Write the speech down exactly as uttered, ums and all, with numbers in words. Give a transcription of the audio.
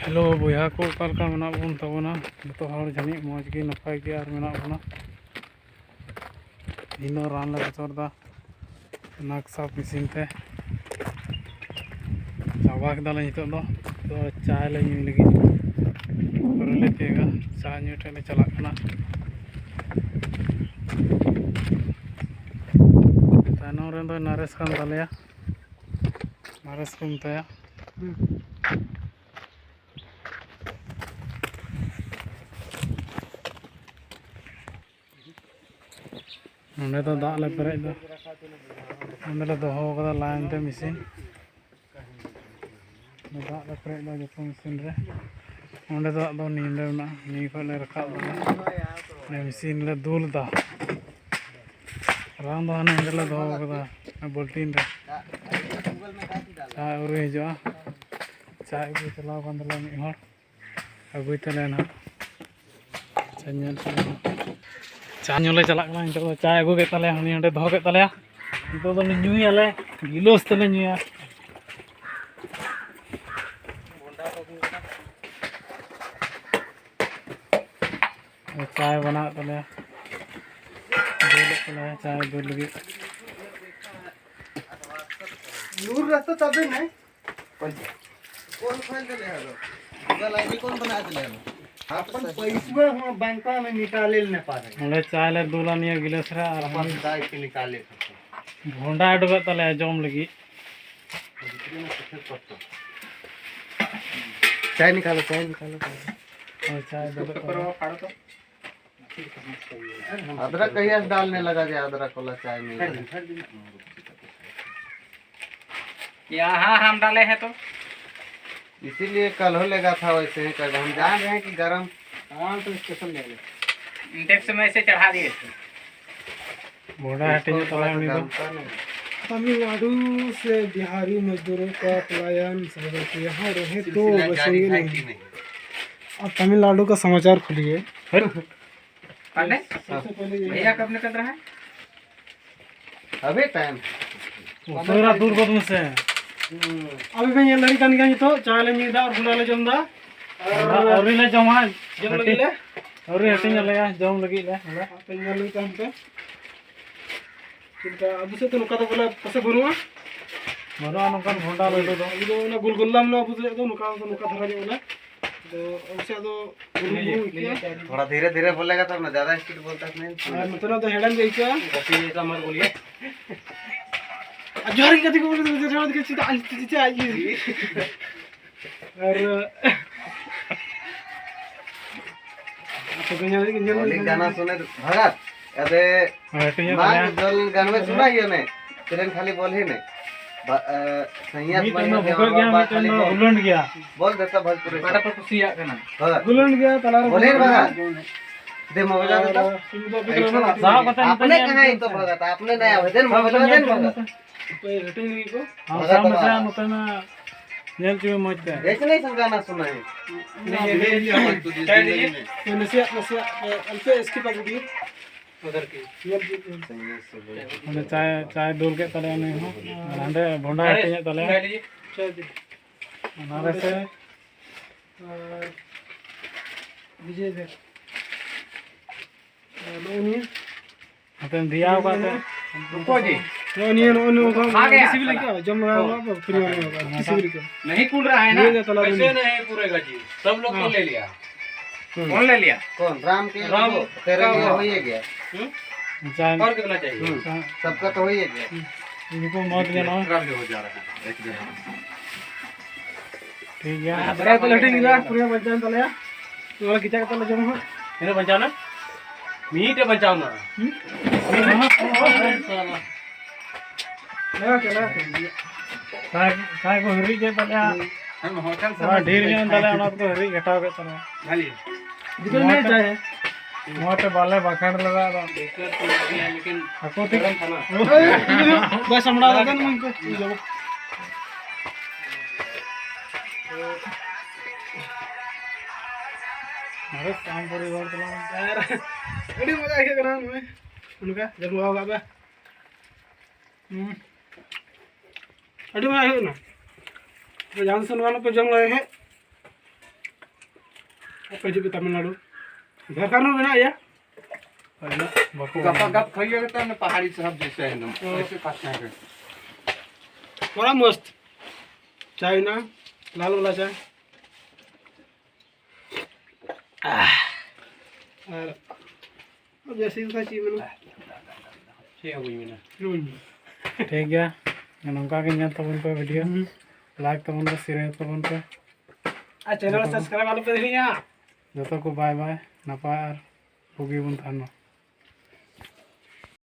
Hello ᱵᱚᱭᱦᱟ ᱠᱚ, ᱚᱠᱟ ᱞᱮᱠᱟ ᱢᱮᱱᱟᱜ ᱵᱚᱱ ᱛᱟᱵᱚᱱᱟ? ᱡᱚᱛᱚ ᱦᱚᱲ ᱡᱟᱹᱱᱤᱡ ᱢᱚᱡᱽ ᱜᱮ ᱱᱟᱯᱟᱭ ᱜᱮ ᱟᱨ ᱢᱮᱱᱟᱜ ᱵᱚᱱᱟ᱾ ᱤᱧ ᱫᱚ ᱨᱟᱱ ᱞᱮ ᱵᱚᱛᱚᱨ ᱫᱟ ᱱᱟᱠ ᱥᱟᱯ ᱢᱮᱥᱤᱱ ᱛᱮ᱾ ᱪᱟᱵᱟ ᱠᱮᱫᱟᱞᱮ ᱱᱤᱛᱚᱜ ᱫᱚ᱾ ᱛᱚ ᱪᱟ ᱞᱮ ᱧᱩᱭ ᱞᱟᱹᱜᱤᱫ ᱯᱩᱨᱟᱹ ᱞᱮ ᱛᱤᱭᱳᱜᱟ᱾ ᱪᱟ ᱧᱩ ᱴᱷᱮᱡ ᱞᱮ ᱪᱟᱞᱟᱜ ᱠᱟᱱᱟ᱾ ᱛᱟᱭᱱᱚᱢ ᱨᱮᱱ ᱫᱚ ᱱᱟᱨᱮᱥ ᱠᱟᱱ ᱛᱟᱞᱮᱭᱟ, ᱱᱟᱨᱮᱥ ᱠᱚ ᱢᱮᱛᱟᱭᱟ᱾ ᱱᱚᱸᱰᱮ ᱫᱚ ᱫᱟᱜ ᱞᱮ ᱯᱮᱨᱮᱡ ᱫᱟ, ᱱᱚᱸᱰᱮ ᱞᱮ ᱫᱚᱦᱚ ᱠᱟᱫᱟ ᱞᱟᱭᱤᱱ ᱛᱮ ᱢᱮᱥᱤᱱ᱾ ᱫᱟᱜ ᱞᱮ ᱯᱮᱨᱮᱡ ᱫᱟ ᱡᱚᱛᱚ ᱢᱮᱥᱤᱱ ᱨᱮ᱾ ᱚᱸᱰᱮ ᱫᱚ ᱟᱫᱚ ᱱᱤᱭᱟᱹ ᱱᱚᱸᱰᱮ ᱢᱮᱱᱟᱜᱼᱟ, ᱱᱤᱭᱟᱹ ᱠᱷᱚᱡ ᱞᱮ ᱨᱟᱠᱟᱵ ᱫᱟ᱾ ᱱᱤᱭᱟᱹ ᱢᱮᱥᱤᱱ ᱞᱮ ᱫᱩᱞ ᱫᱟ᱾ ᱨᱟᱱ ᱫᱚ ᱦᱟᱱᱮ ᱦᱟᱸᱰᱮ ᱞᱮ ᱫᱚᱦᱚ ᱠᱟᱫᱟ, ᱵᱟᱹᱞᱴᱤᱱ ᱨᱮ᱾ ᱪᱟ ᱟᱹᱣᱨᱤ ᱦᱤᱡᱩᱜᱼᱟ᱾ ᱪᱟ ᱟᱹᱜᱩ ᱪᱟᱞᱟᱣ ᱠᱟᱱ ᱛᱟᱞᱮᱭᱟ ᱢᱤᱫ ᱦᱚᱲ, ᱟᱹᱜᱩᱭ ᱛᱟᱞᱮᱭᱟ ᱱᱟᱦᱟᱜ᱾ ᱪᱟ ᱧᱮᱞ ᱛᱟᱞᱮᱭᱟ᱾ ᱪᱟ ᱧᱩ ᱞᱮ ᱪᱟᱞᱟᱜ ᱠᱟᱱᱟ᱾ ᱱᱤᱛᱚᱜ ᱫᱚ ᱪᱟᱭ ᱟᱹᱜᱩ ᱠᱮᱫ ᱛᱟᱞᱮᱭᱟ, ᱩᱱᱤ ᱚᱸᱰᱮ ᱫᱚᱦᱚ ᱠᱮᱫ ᱛᱟᱞᱮᱭᱟ᱾ ᱱᱤᱛᱚᱜ ᱫᱚᱞᱮ ᱧᱩᱭᱟᱞᱮ, ᱜᱤᱞᱟᱹᱥ ᱛᱮᱞᱮ ᱧᱩᱭᱟ᱾ ᱪᱟᱭ ᱵᱮᱱᱟᱣᱮᱫ ᱛᱟᱞᱮᱭᱟ, ᱫᱩᱞᱮᱫ ᱛᱟᱞᱮᱭᱟ ᱪᱟᱭ ᱫᱩᱞ ᱞᱟᱹᱜᱤᱫ᱾ नूर रास्ता तबे नहीं। कौन सा? कौन खोल दे रहे हो? गूगल आईडी कौन बना दे रहे हो? अपन पैसवा हम बैंकवा में निकाले ले ना पा रहे। ᱚᱸᱰᱮ ᱪᱟᱭ ᱞᱮ ᱫᱩᱞᱟ ᱱᱤᱭᱟᱹ ᱜᱤᱞᱟᱹᱥ ᱨᱮ ᱟᱨ अपन दाई के निकाले। ᱵᱷᱚᱸᱰᱟ ᱩᱰᱩᱠᱚᱜ ᱛᱟᱞᱮᱭᱟ ᱡᱚᱢ ᱞᱟᱹᱜᱤᱫ᱾ चाय निकालो, चाय निकालो, चाय। ᱦᱳᱭ, ᱪᱟᱭ ᱫᱩᱞᱚᱜ ᱛᱟᱞᱮᱭᱟ᱾ अदरक कहिया से डालने लगा जे अदरक वाला चाय में? यहाँ हम डाले हैं तो। इसीलिए कल हो लेगा था वैसे ही कर, हम जान रहे हैं कि गरम। हाँ, तो स्पेशल ले लो। इंडेक्स में से चढ़ा दिए थे। ᱵᱷᱚᱸᱰᱟ ᱦᱟᱹᱴᱤᱧᱚᱜ ᱛᱟᱞᱮ ᱩᱱᱤ ᱫᱚ᱾ तमिलनाडु से बिहारी मजदूरों का पलायन, यहाँ रहे तो बसेंगे नहीं। अब तमिलनाडु का समाचार खोलिए। पांडे, भैया कब निकल रहा है? अभी टाइम। ᱩᱥᱟᱹᱨᱟ ᱫᱩᱞ ᱜᱚᱫ ᱢᱮᱥᱮ᱾ ᱟᱯᱮ ᱯᱮ ᱧᱮᱞ ᱫᱟᱲᱮᱭᱟᱜ ᱠᱟᱱ ᱜᱮᱭᱟ, ᱱᱤᱛᱚᱜ ᱪᱟ ᱞᱮ ᱧᱩᱭᱮᱫᱟ ᱟᱨ ᱵᱷᱩᱸᱰᱟ ᱞᱮ ᱡᱚᱢ ᱮᱫᱟ᱾ ᱟᱨ ᱟᱹᱣᱨᱤ ᱞᱮ ᱡᱚᱢᱟ᱾ ᱡᱚᱢ ᱞᱟᱹᱜᱤᱫ ᱞᱮ᱾ ᱟᱹᱣᱨᱤ ᱦᱟᱹᱴᱤᱧ ᱟᱞᱮᱭᱟ, ᱡᱚᱢ ᱞᱟᱹᱜᱤᱫ ᱞᱮ᱾ ᱟᱯᱮ ᱧᱮᱞ ᱞᱟᱹᱜᱤᱫ ᱛᱟᱦᱮᱱ ᱯᱮ᱾ ᱪᱮᱫ ᱞᱮᱠᱟ ᱟᱵᱚ ᱥᱮᱫ ᱫᱚ ᱱᱚᱝᱠᱟ ᱫᱚ ᱵᱚᱞᱮ ᱯᱟᱥᱮ ᱵᱟᱹᱱᱩᱜᱼᱟ? ᱵᱟᱹᱱᱩᱜᱼᱟ ᱱᱚᱝᱠᱟᱱ ᱵᱷᱚᱸᱰᱟ ᱞᱟᱹᱰᱩ ᱫᱚ᱾ ᱟᱵᱚ ᱫᱚ ᱚᱱᱟ ᱜᱩᱞᱜᱩᱞᱞᱟ ᱢᱮᱱᱟᱜᱼᱟ ᱟᱵᱚ ᱥᱮᱫ ᱫᱚ, ᱱᱚᱝᱠᱟ ᱫᱚ ᱱᱚᱝᱠᱟ ᱫᱷᱟᱨᱟ ᱧᱚᱜ ᱵᱚᱞᱮ᱾ ᱟᱫᱚ ᱟᱵᱚ ᱥᱮᱫ ᱫᱚ ᱵᱩᱨᱩ ᱵᱩᱨᱩ ᱟᱹᱭᱠᱟᱹᱜᱼᱟ᱾ थोड़ा धीरे धीरे बोलेगा तब ना, ज्यादा स्पीड बोलता है नहीं। ᱟᱨ ᱱᱚᱛᱮᱱᱟᱜ ᱫᱚ ᱦᱮᱲᱮᱢ ᱜᱮ ᱟᱹᱭᱠᱟᱹᱜᱼᱟ᱾ ᱜᱟᱛᱮ ᱡᱮᱥᱟ ᱢᱟᱨ ᱵᱚᱞᱤᱭᱮ᱾ ᱟᱨ ᱡᱚᱦᱟᱨ ᱜᱮ ᱜᱟᱛᱮ ᱠᱚ, ᱡᱚᱦᱟᱨ ᱜᱮ ᱪᱮᱫᱟᱜ ᱟᱡ ᱪᱮᱫᱟᱜ ᱟᱡ ᱜᱮ? ᱟᱨ ᱟᱯᱮ ᱠᱚ ᱧᱮᱞ ᱞᱟᱹᱜᱤᱫ ᱧᱮᱞ ᱢᱚᱞᱤᱠ ᱞᱟᱹᱜᱤᱫ ᱜᱟᱱᱟ ᱥᱩᱱᱮ ᱵᱷᱟᱜᱟᱛ, ᱟᱫᱮ ᱦᱮᱸ, ᱴᱷᱤᱠ ᱜᱮᱭᱟ, ᱢᱟ ᱛᱟᱦᱚᱞᱮ᱾ ᱫᱚᱞ ᱜᱟᱱ ᱢᱮ ᱥᱩᱱᱟ ᱦᱤᱭᱚ ᱱᱮ, ᱛᱮᱨᱮᱱ ᱠᱷᱟᱹᱞᱤ ᱵᱚᱞ ᱦᱤ ᱱᱮ᱾ ᱵᱟ-, ᱮ, ᱥᱟᱹᱭᱟᱹᱫ ᱢᱤᱫᱴᱮᱱ ᱢᱟᱹᱭ ᱫᱚ ᱦᱚᱸ ᱵᱷᱩᱜᱟᱹᱜ ᱜᱮᱭᱟ, ᱵᱟ ᱢᱤᱫᱴᱮᱱ ᱠᱷᱟᱹᱞᱤ ᱫᱚ ᱵᱚᱞ᱾ ᱜᱩᱞᱟᱹᱱᱰ ᱜᱮᱭᱟ᱾ ᱵᱚᱞ ᱫᱮᱛᱟ ᱵᱷᱚᱡᱽᱯᱩᱨᱤ ᱚᱠᱟᱴᱟᱜ ᱯᱮ ᱠᱩᱥᱤᱭᱟᱜ ᱠᱟᱱᱟ? ᱵᱷᱟᱜᱟᱛ᱾ ᱜᱩᱞᱟᱹᱱᱰ ᱜᱮᱭᱟ, ᱛᱟᱞᱟ ᱨᱮ ᱵᱚᱞ ᱦᱤ ᱵᱷᱩᱜᱟᱹᱜ ᱵᱷᱟᱜᱟᱛ᱾ ᱜᱮᱭᱟ᱾ ᱫᱮ ᱢᱳᱵᱟᱭᱤᱞ ᱫᱮ ᱛᱚ᱾ ᱥᱟᱵ ᱠᱟᱛᱮ ᱟᱯᱱᱮ ᱱᱤᱛᱚᱜ ᱠᱟᱦᱟᱸ ᱧᱮᱞ ᱦᱤ ᱛᱚ ᱯᱮ᱾ ᱵᱷᱟᱜᱟᱛ, ᱟᱯᱱᱮ ᱱᱟᱭᱟ ᱦᱤ ᱫᱮᱱ ᱥᱟᱵ ᱢᱳᱵᱟᱭᱤᱞ ᱠᱟᱛᱮ ᱫᱮᱱ ᱧᱮᱞ ᱯᱮ ᱵᱷᱟᱜᱟᱛ᱾ ᱱᱤᱛᱚᱜ᱾ ᱯᱮ ᱦᱤᱴᱤᱧ ᱞᱟᱹᱜᱤᱫ ᱠᱚ᱾ ᱦᱟᱸ, ᱵᱷᱟᱜᱟᱛ ᱥᱟᱵ ᱢᱮᱥᱮ ᱵᱟᱵᱟ᱾ ᱱᱚᱛᱮ ᱢᱟ ᱧᱮᱞ ᱦᱚᱪᱚ ᱢᱮ ᱢᱚᱡᱽ ᱛᱮ᱾ ᱮᱥᱮ ᱱᱟᱦᱤ ᱥᱟᱢᱡᱷᱟᱱᱟ ᱥᱩᱱᱟ ᱦᱤ᱾ ᱱᱟᱥᱤᱭᱟᱛ, ᱱᱟᱥᱤᱭᱟᱛ, ᱮ, ᱟᱞᱯᱮ ᱥᱠᱤᱯ ᱟᱜᱩ ᱫᱤᱭᱮ᱾ ᱩᱫᱷᱟᱨ ᱠᱤ᱾ ᱧᱮᱞ ᱦᱚᱪᱚ ᱢᱮ᱾ ᱚᱸᱰᱮ ᱪᱟᱭ, ᱪᱟᱭ ᱫᱩᱞ ᱠᱮᱫ ᱛᱟᱞᱮᱭᱟ ᱩᱱᱤ ᱦᱚᱸ᱾ ᱟᱨ ᱦᱟᱸᱰᱮ ᱵᱷᱚᱸᱰᱟ ᱦᱟᱹᱴᱤᱧᱮᱫ ᱛᱟᱞᱮᱭᱟ᱾ ᱪᱟᱭ ᱫᱤᱭᱮ᱾ ᱚᱱᱟ ᱨᱮᱥᱮ ᱟᱨ ᱵᱤᱡᱚᱭ ᱫᱮᱵ᱾ ᱟᱨ ᱱᱚᱜᱼᱚ ᱱᱤᱭᱟᱹ᱾ ᱦᱟᱯᱮᱢ ᱫᱮᱭᱟᱣ ᱠᱟᱜ ᱛᱮ᱾ ᱨᱩᱠᱳ ᱡᱤ᱾ ᱱᱚᱜᱼᱚ ᱱᱤᱭᱟᱹ, ᱱᱚᱜᱼᱚ ᱱᱤᱭᱟᱹ, ᱱᱚᱜᱼᱚ ᱱᱤᱭᱟᱹ ᱠᱷᱟ ᱜᱮᱭᱟ, ᱥᱤᱵᱤᱞ ᱥᱟᱞᱟ᱾ ᱟᱹᱭᱠᱟᱹᱜᱼᱟ, ᱡᱚᱢ ᱵᱟᱲᱟ ᱦᱳᱭ᱾ ᱠᱟᱜ ᱯᱮ, ᱯᱷᱨᱤ ᱵᱟᱝ ᱧᱟᱢᱚᱜᱼᱟ, ᱟᱹᱰᱤ ᱥᱤᱵᱤᱞ ᱟᱹᱭᱠᱟᱹᱜᱼᱟ᱾ नहीं कूल रहा है ना? ᱱᱤᱭᱟᱹ ᱜᱮ ᱛᱟᱞᱟ ᱨᱮ ᱠᱮᱥᱮ ᱢᱮᱱᱟᱜᱼᱟ᱾ नहीं पूरेगा जी? सब लोग को ᱦᱮᱸ᱾ ले लिया। कौन? राम के राम वो तेरे का में वो। हो ही गया। हम्म? ᱡᱟᱭ-, ᱯᱟᱨᱠ ᱫᱮᱠᱷᱱᱟ ᱪᱟᱦᱤᱭᱮ᱾ ᱦᱩᱸ, ᱥᱚᱵᱠᱟ ᱛᱚ ᱦᱩᱭ ᱜᱮᱭᱟ᱾ ᱦᱩᱸ, ᱤᱱᱠᱩ ᱢᱚᱛ ᱜᱮ ᱱᱚᱣᱟ᱾ ᱴᱷᱤᱠ ᱜᱮᱭᱟ᱾ ᱵᱟᱨᱭᱟ ᱛᱮᱞᱮ ᱦᱟᱹᱴᱤᱧ ᱠᱮᱫᱟ, ᱯᱩᱨᱟᱹ ᱵᱟᱧᱪᱟᱣ ᱮᱱ ᱛᱟᱞᱮᱭᱟ᱾ ᱱᱚᱣᱟ ᱠᱮᱪᱟ ᱠᱟᱛᱮ ᱞᱮ ᱡᱚᱢᱟ ᱦᱟᱸᱜ᱾ ᱛᱤᱱᱟᱹᱜ ᱵᱟᱧᱪᱟᱣ ᱮᱱᱟ? ᱢᱤᱫᱴᱮᱡ ᱵᱟᱧᱪᱟᱣ ᱮᱱᱟ᱾ ᱦᱩᱸ? ᱞᱟᱜᱟ ᱠᱮ, ᱞᱟᱜᱟ ᱠᱮ᱾ ᱛᱟᱭ, ᱛᱟᱭ ᱠᱚ ᱦᱤᱨᱤᱡ ᱠᱮᱫ ᱛᱟᱞᱮᱭᱟ᱾ ᱦᱮᱸ, ᱦᱚᱸ, ᱪᱟᱞ ᱛᱷᱚᱲᱟ ᱥᱟᱢᱟᱱ ᱰᱷᱮᱨ ᱧᱚᱜ ᱮᱱ ᱛᱟᱞᱮᱭᱟ, ᱚᱱᱟ ᱛᱮᱠᱚ ᱦᱤᱨᱤᱡ ᱜᱷᱟᱴᱟᱣ ᱠᱮᱫ ᱛᱟᱞᱮᱭᱟ᱾ ᱵᱷᱟᱞᱤ᱾ ᱱᱚᱣᱟ ᱛᱮ, ᱱᱚᱣᱟ ᱛᱮ ᱵᱟᱞᱮ ᱵᱟᱠᱷᱮᱲ ᱞᱮᱫᱟ ᱟᱫᱚ᱾ ᱫᱤᱠᱠᱟᱛ ᱛᱚ ᱦᱩᱭᱩᱜ ᱜᱮᱭᱟ, ᱞᱮᱠᱤᱱ ᱟᱠᱚ ᱛᱮ ᱜᱚᱨᱚᱢ ᱠᱟᱱᱟ᱾ ᱵᱟᱭ ᱥᱟᱢᱵᱲᱟᱣ ᱫᱟ ᱱᱩᱭ ᱠᱚ᱾ ᱟᱨᱮ ᱥᱟᱢ ᱯᱚᱨᱤᱵᱟᱨ ᱛᱟᱞᱟᱝ᱾ ᱟᱨ ᱟᱹᱰᱤ ᱢᱚᱡᱟ ᱟᱹᱭᱠᱟᱹᱜ ᱠᱟᱱᱟ ᱱᱚᱜᱼᱚᱭ ᱱᱚᱝᱠᱟ ᱡᱚᱢ ᱵᱟᱲᱟ ᱠᱟᱜ ᱯᱮ᱾ ᱦᱩᱸ᱾ ᱟᱹᱰᱤ ᱢᱚᱡᱽ ᱦᱩᱭᱩᱜ ᱠᱟᱱᱟ᱾ ᱡᱟᱦᱟᱸ ᱛᱤᱥ ᱱᱚᱣᱟ ᱠᱚ ᱡᱚᱢ ᱞᱟᱜᱟᱭ ᱠᱷᱟᱡ ᱟᱯᱮ ᱦᱤᱡᱩᱜ ᱯᱮ ᱛᱟᱢᱤᱞᱱᱟᱲᱩ᱾ ᱡᱷᱟᱲᱠᱷᱚᱸᱰ ᱦᱚᱸ ᱢᱮᱱᱟᱜ ᱜᱮᱭᱟ᱾ ᱵᱟᱠᱚ ᱜᱟᱯᱟ ᱜᱟᱯ ᱠᱷᱟᱹᱭᱟ ᱠᱟᱛᱮ ᱯᱟᱦᱟᱲᱤ ᱥᱟᱦᱟᱵ ᱡᱮᱥᱮ ᱦᱮᱱᱟᱢ᱾ ᱦᱮᱸ᱾ ᱵᱚᱲᱟ ᱢᱚᱥᱛ ᱪᱟ ᱦᱮᱱᱟᱜᱼᱟ, ᱞᱟᱞ ᱵᱟᱞᱟ ᱪᱟ᱾ ᱟᱨ ᱵᱮᱥᱤ ᱠᱟᱛᱷᱟ ᱪᱮᱫ ᱢᱮᱱᱟ? ᱪᱮᱫ ᱦᱚᱸ ᱵᱟᱹᱧ ᱢᱮᱱᱟ᱾ ᱪᱮᱫ ᱦᱚᱸ ᱵᱟᱹᱧ ᱢᱮᱱᱟ᱾ ᱴᱷᱤᱠ ᱜᱮᱭᱟ, ᱱᱚᱝᱠᱟ ᱜᱮ ᱧᱮᱞ ᱛᱟᱵᱚᱱ ᱯᱮ ᱵᱷᱤᱰᱤᱭᱳ᱾ ᱦᱩᱸ᱾ ᱞᱟᱭᱤᱠ ᱛᱟᱵᱚᱱ ᱯᱮ, ᱥᱮᱭᱟᱨ ᱛᱟᱵᱚᱱ ᱯᱮ᱾ ᱟᱨ ᱪᱮᱱᱮᱞ ᱡᱚᱛᱚ ᱠᱚ ᱥᱟᱵᱥᱠᱨᱟᱭᱤᱵ ᱟᱞᱚ ᱯᱮ ᱦᱤᱲᱤᱧᱟ᱾ ᱡᱚᱛᱚ ᱠᱚ ᱵᱟᱭ ᱵᱟᱭ, ᱱᱟᱯᱟᱭ ᱟᱨ ᱵᱩᱜᱤ ᱵᱚᱱ ᱛᱟᱦᱮᱱ ᱢᱟ᱾